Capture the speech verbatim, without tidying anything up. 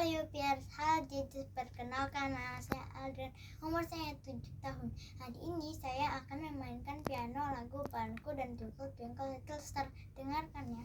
Ayo, biar saja diperkenalkan, nama saya Aldrin, umur saya tujuh tahun. Hari ini saya akan memainkan piano lagu Panku dan Twinkle Twinkle Little Star. Dengarkan ya.